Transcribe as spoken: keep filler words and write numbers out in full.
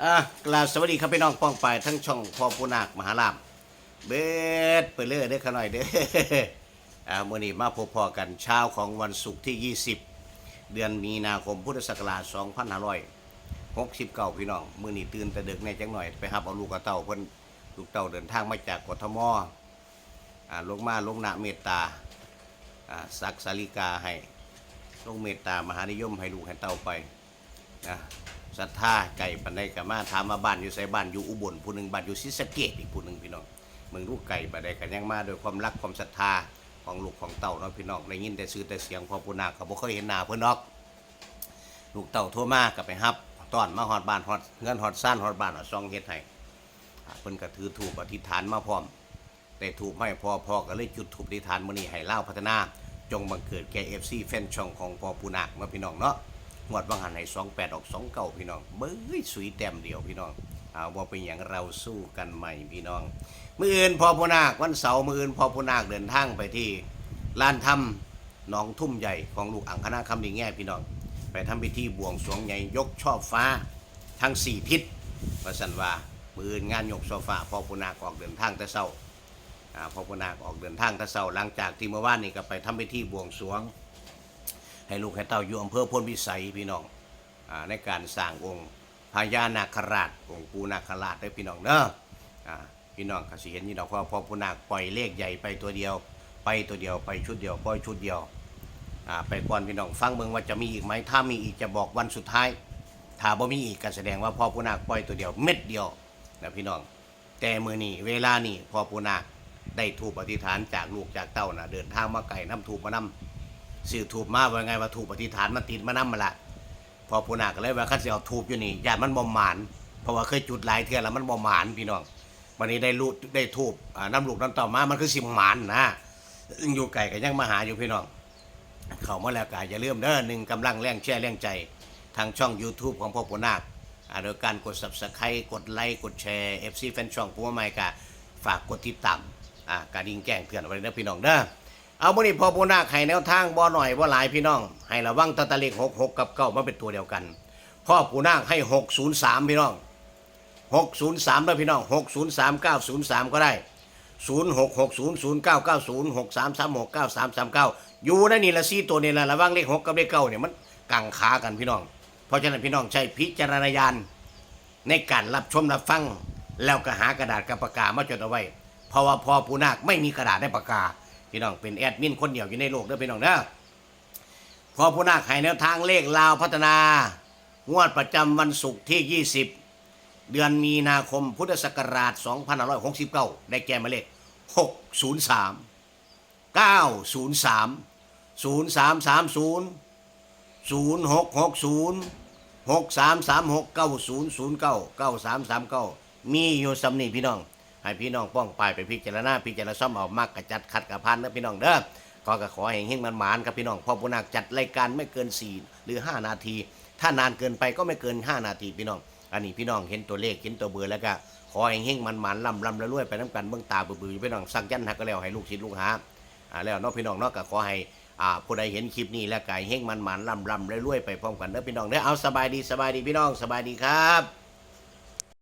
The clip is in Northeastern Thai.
อ่ะ กราบสวัสดีครับพี่น้องป้องปายทั้งช่องพ่อปู่นาคมหาลาภ เบิดไปเลยเด้อข้าน้อยเด้อ อ่า มื้อนี้มาพบพ้อกันเช้าของวันศุกร์ที่ ยี่สิบ เดือนมีนาคมพุทธศักราช สองพันห้าร้อยหกสิบเก้า พี่น้อง มื้อนี้ตื่นแต่ดึกแน่จักหน่อย ไปรับเอาลูกเอาเต้าเพิ่น ลูกเต้าเดินทางมาจาก กทม อ่า ลงมาลงนะเมตตา อ่า สักสาลิกาให้ ลงเมตตามหานิยมให้ลูกให้เต้าไป นะ ศรัทธาไกลปานใดก็มา ถามว่าบ้านอยู่ไส บ้านอยู่อุบลผู้หนึ่ง บ้านอยู่ศรีสะเกษอีกผู้หนึ่ง พี่น้อง เมืองลูกไกลปานใดก็ยังมาด้วยความรักความศรัทธาของลูกของเต้าเนาะพี่น้อง ได้ยินแต่ชื่อแต่เสียงพ่อปู่นาคก็บ่เคยเห็นหน้าเพิ่นดอก ลูกเต้าโทรมาก็ไปรับต้อนมาฮอดบ้านฮอดเฮือนฮอดซานฮอดบ้านฮอดซองเฮ็ดให้ อ่า เพิ่นก็ถือธูปอธิษฐานมาพร้อม ได้ธูปมาให้พ่อ พ่อก็เลยจุดธูปอธิษฐานมื้อนี้ให้ลาวพัฒนา จงบังเกิดแก่ เอฟซี แฟนช่องของพ่อปู่นาคเนาะพี่น้องเนาะ งวดว่างหันให้ สองแปด ออก สองเก้า พี่น้อง เบ้ย สุยแต้มเดียวพี่น้อง เอา บ่เป็นหยัง เราสู้กันใหม่พี่น้อง มื้ออื่นพ่อปู่นาค วันเสาร์มื้ออื่นพ่อปู่นาคเดินทางไปที่ลานธรรมหนองทุ่มใหญ่ของลูกอังคณาคำดีแง่พี่น้อง ไปทำพิธีบวงสรวงใหญ่ยกช่อฟ้าทั้งสี่ทิศ ว่าซั่นว่า มื้ออื่นงานยกช่อฟ้า พ่อปู่นาคออกเดินทางแต่เช้า อ่า พ่อปู่นาคออกเดินทางแต่เช้า หลังจากที่เมื่อวานนี้ก็ไปทำพิธีบวงสรวง ให้ลูกให้เต้าอยู่อำเภอโพนพิสัยพี่น้อง อ่า ในการสร้างองค์พญานาคราช องค์ปู่นาคราชเด้อพี่น้องเด้อ อ่า พี่น้องก็สิเห็นอยู่ดอก เพราะพ่อปู่นาคปล่อยเลขใหญ่ไปตัวเดียว ไปตัวเดียว ไปชุดเดียว ปล่อยชุดเดียว อ่า ไปก่อนพี่น้อง ฟังเบิ่งว่าจะมีอีกไหม ถ้ามีอีกจะบอกวันสุดท้าย ถ้าบ่มีอีกก็แสดงว่าพ่อปู่นาคปล่อยตัวเดียว เม็ดเดียวนะพี่น้อง แต่มื้อนี้เวลานี้พ่อปู่นาคได้ธูปอธิษฐานจากลูกจากเต้าน่ะ เดินทางมาไกลนำธูปมานำ ซื้อธูปมา ว่าไงว่าธูปอธิษฐานมันติดมานำหั่นล่ะ พ่อปู่นาคก็เลยว่าคันสิเอาธูปอยู่นี่ย้านมันบ่หมาน เพราะว่าเคยจุดหลายเทื่อแล้วมันบ่หมานพี่น้อง บัดนี้ได้ลูกได้ธูป อ่า นำลูกนำเต้ามา มันคือสิหมานนะ อยู่ไกลก็ยังมาหาอยู่พี่น้อง เข้ามาแล้วก็อย่าลืมเด้อ หนึ่งกำลังแรงเชียร์แรงใจ ทางช่อง YouTube ของพ่อปู่นาค อ่า โดยการกด Subscribe กดไลค์ กดแชร์ เอฟซี แฟนช่องผู้มาใหม่ก็ฝากกดติดตาม อ่า กระดิ่งแจ้งเตือนไว้เด้อพี่น้องเด้อ เอามื้อนี้พ่อปู่นาคให้แนวทางบ่น้อยบ่หลายพี่น้อง ให้ระวังตั้งแต่เลขหกหกกับเก้ามาเป็นตัวเดียวกัน พ่อปู่นาคให้หกศูนย์สามพี่น้อง หกศูนย์สามเด้อพี่น้อง หกศูนย์สาม เก้าศูนย์สาม ก็ได้ ศูนย์หกหกศูนย์ ศูนย์เก้าเก้าศูนย์ หกสามสามหก เก้าสามสามเก้า อยู่ในนี่ละสี่ตัวนี่ละ ระวังเลขหกกับเลขเก้าเนี่ยมันกังขากันพี่น้อง เพราะฉะนั้นพี่น้องใช้พิจารณญาณในการรับชมรับฟัง แล้วก็หากระดาษกับปากกามาจดเอาไว้ เพราะว่าพ่อปู่นาคไม่มีกระดาษและปากกา พี่น้องเป็นแอดมินคนเดียวอยู่ในโลกเด้อพี่น้องเด้อ พ่อปู่นาคให้แนวทางเลขลาวพัฒนา งวดประจำวันศุกร์ที่ ยี่สิบ เดือนมีนาคมพุทธศักราช สองพันห้าร้อยหกสิบเก้า ได้แก่หมายเลข หกศูนย์สาม เก้าศูนย์สาม ศูนย์สามสามศูนย์ ศูนย์หกหกศูนย์ หกสามสามหก เก้าศูนย์ศูนย์เก้า เก้าสามสามเก้า มีอยู่ส่ำนี้พี่น้อง ให้พี่น้องป้องปายไปพิจารณาพิจารณาซ่อมเอา มักกะจัด ขัดกะผ่านเด้อพี่น้องเด้อ ขอก็ขอให้เฮงๆหมานๆครับพี่น้อง พ่อปู่นาคจัดรายการไม่เกิน สี่ หรือ ห้า นาที ถ้านานเกินไปก็ไม่เกิน ห้า นาทีพี่น้อง อันนี้พี่น้องเห็นตัวเลขเห็นตัวเบอร์แล้วก็ขอให้เฮงๆหมานๆร่ำๆรวยๆไปนำกัน เบิ่งตาเบือๆอยู่พี่น้อง สักยันต์หักก็แล้วให้ลูกศิษย์ลูกหา อ่า แล้วเนาะพี่น้องเนาะ ก็ขอให้ อ่า ผู้ใดเห็นคลิปนี้แล้วก็เฮงๆหมานๆร่ำๆรวยๆไปพร้อมกันเด้อพี่น้องเด้อ เอา สบายดี สบายดีพี่น้อง สบายดีครับ